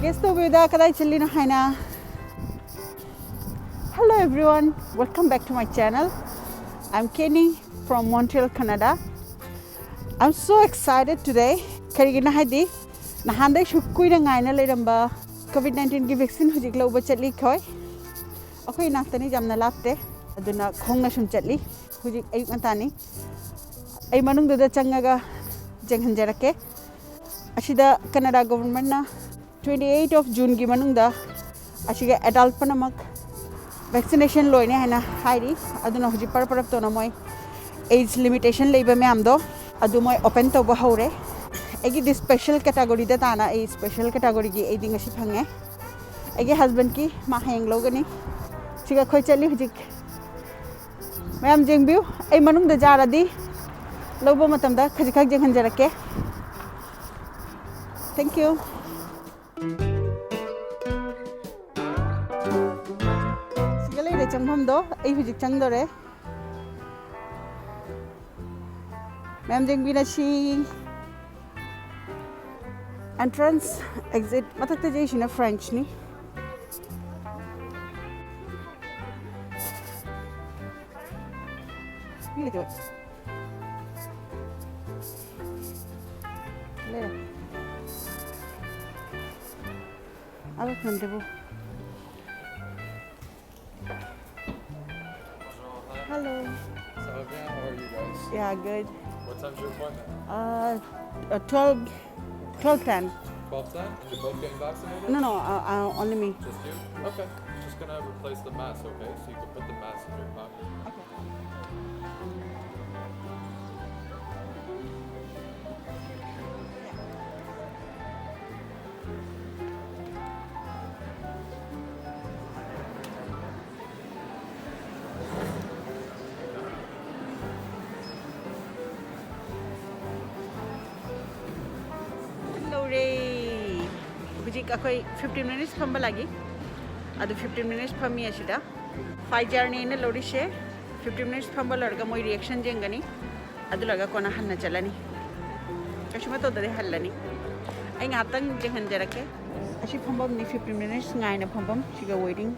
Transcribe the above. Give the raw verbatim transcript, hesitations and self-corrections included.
Guess ꯇꯧꯕꯤꯌꯨꯗ ꯀꯗꯥꯏ ꯆꯠꯂꯤꯅꯣ ꯍꯥꯏꯅ? Hello everyone, welcome back to my channel. I'm Kenny from Montreal, Canada. I'm so excited today. ꯀꯔꯤꯒꯤꯅꯣ ꯍꯥꯏꯗꯤ ꯅꯍꯥꯟꯗꯩꯁꯨ ꯀꯨꯏꯅ ꯉꯥꯏꯅ ꯂꯩꯔꯝꯕ ꯀꯣꯚꯤꯗ ꯅꯥꯏꯟꯇꯤꯟꯒꯤ ꯚꯦꯛꯁꯤꯟ ꯍꯧꯖꯤꯛ ꯂꯧꯕ ꯆꯠꯂꯤ ꯑꯩꯈꯣꯏ꯫ ꯑꯩꯈꯣꯏ ꯏꯅꯥꯛꯇꯅꯤ, ꯌꯥꯝꯅ ꯂꯥꯞꯇꯦ꯫ ꯑꯗꯨꯅ ꯈꯣꯡꯅ ꯁꯨꯝ ꯆꯠꯂꯤ꯫ ꯍꯧꯖꯤꯛ ꯑꯌꯨꯛ ꯉꯟꯇꯥꯅꯤ꯫ ꯑꯩ ꯃꯅꯨꯡꯗꯨꯗ ꯆꯪꯉꯒ ꯌꯦꯡꯍꯟꯖꯔꯛꯀꯦ꯫ ꯑꯁꯤꯗ ꯀꯅꯥꯗꯥ ꯒꯣꯚꯔꯟꯃꯦꯟꯠꯅ twenty eight of Juneꯒꯤ ꯃꯅꯨꯡꯗ ꯑꯁꯤꯒ ꯑꯦꯗꯜꯠ ꯄꯨꯝꯅꯃꯛ ꯚꯦꯛꯁꯤꯅꯦꯁꯟ ꯂꯣꯏꯅꯤ ꯍꯥꯏꯅ ꯍꯥꯏꯔꯤ꯫ ꯑꯗꯨꯅ ꯍꯧꯖꯤꯛ ꯄꯔꯞ ꯄꯔꯞ ꯇꯧꯅ ꯃꯣꯏ ꯑꯦꯖ ꯂꯤꯃꯤꯇꯦꯁꯟ ꯂꯩꯕ ꯃꯌꯥꯝꯗꯣ ꯑꯗꯨ ꯃꯣꯏ ꯑꯣꯄꯟ ꯇꯧꯕ ꯍꯧꯔꯦ꯫ ꯑꯩꯒꯤꯗꯤ ꯁ꯭ꯄꯦꯁꯦꯜ ꯀꯦꯇꯥꯒꯣꯔꯤꯗ ꯇꯥꯅ ꯑꯩ ꯁ꯭ꯄꯦꯁꯦꯜ ꯀꯦꯇꯥꯒꯣꯔꯤꯒꯤ ꯑꯩꯗꯤ ꯉꯁꯤ ꯐꯪꯉꯦ꯫ ꯑꯩꯒꯤ ꯍꯁꯕꯦꯟꯒꯤ ꯃꯥ ꯍꯌꯦꯡ ꯂꯧꯒꯅꯤ꯫ ꯁꯤꯒ ꯑꯩꯈꯣꯏ ꯆꯠꯂꯤ ꯍꯧꯖꯤꯛ꯫ ꯃꯌꯥꯝ ꯌꯦꯡꯕꯤꯌꯨ, ꯑꯩ ꯃꯅꯨꯡꯗ ꯖꯥꯔꯗꯤ ꯂꯧꯕ ꯃꯇꯝꯗ ꯈꯖꯤꯛꯈꯛ ꯌꯦꯡꯍꯟꯖꯔꯛꯀꯦ꯫ Thank you. ꯁꯤꯒ ꯂꯩꯔꯦ ꯆꯪꯐꯝꯗꯣ꯫ ꯑꯩ ꯍꯧꯖꯤꯛ ꯆꯪꯗꯣꯔꯦ꯫ ꯃꯌꯥꯝ ꯌꯦꯡꯕꯤꯔꯁꯤ꯫ Entrance, exit꯫ ꯃꯊꯛꯇ ꯌꯩꯁꯤꯅ Frenchꯅꯤ꯫ ꯃꯤ ꯂꯩꯇꯦ꯫ ꯂꯩꯔꯦ꯫ ꯑꯕ ꯈꯪꯗꯦꯕꯨ꯫ Hello. What's up, man? How are you guys? Yeah, good. What time's your appointment? Uh, uh twelve, twelve ten. Twelve ten? And you're both getting vaccinated? No, no, uh, uh, only me. Just you? Okay. Just gonna replace the mask, okay? So you can put the mask in your pocket. Okay. ꯂꯧꯔꯦ꯫ ꯍꯧꯖꯤꯛ ꯑꯩꯈꯣꯏ fifteen minutes ꯐꯝꯕ ꯂꯥꯛꯏ꯫ ꯑꯗꯨ fifteen minutes ꯐꯝꯃꯤ ꯑꯁꯤꯗ꯫ Pfizerꯅꯦ ꯑꯩꯅ ꯂꯧꯔꯤꯁꯦ꯫ Fifteen minutes ꯐꯝꯕ ꯂꯣꯏꯔꯒ ꯃꯣꯏ reaction ꯌꯦꯡꯒꯅꯤ꯫ ꯑꯗꯨ ꯂꯣꯏꯔꯒ ꯀꯣꯟꯅ ꯍꯟꯅ ꯆꯠꯂꯅꯤ꯫ ꯀꯩꯁꯨꯝ ꯇꯧꯗꯗꯤ ꯍꯜꯂꯅꯤ꯫ ꯑꯩ ꯉꯥꯏꯍꯥꯛꯇꯪ ꯌꯦꯡꯍꯟꯖꯔꯛꯀꯦ꯫ ꯑꯁꯤ ꯐꯝꯐꯝꯅꯤ, fifteen minutes ꯉꯥꯏꯅ ꯐꯝꯐꯝ꯫ ꯁꯤꯒ waiting꯫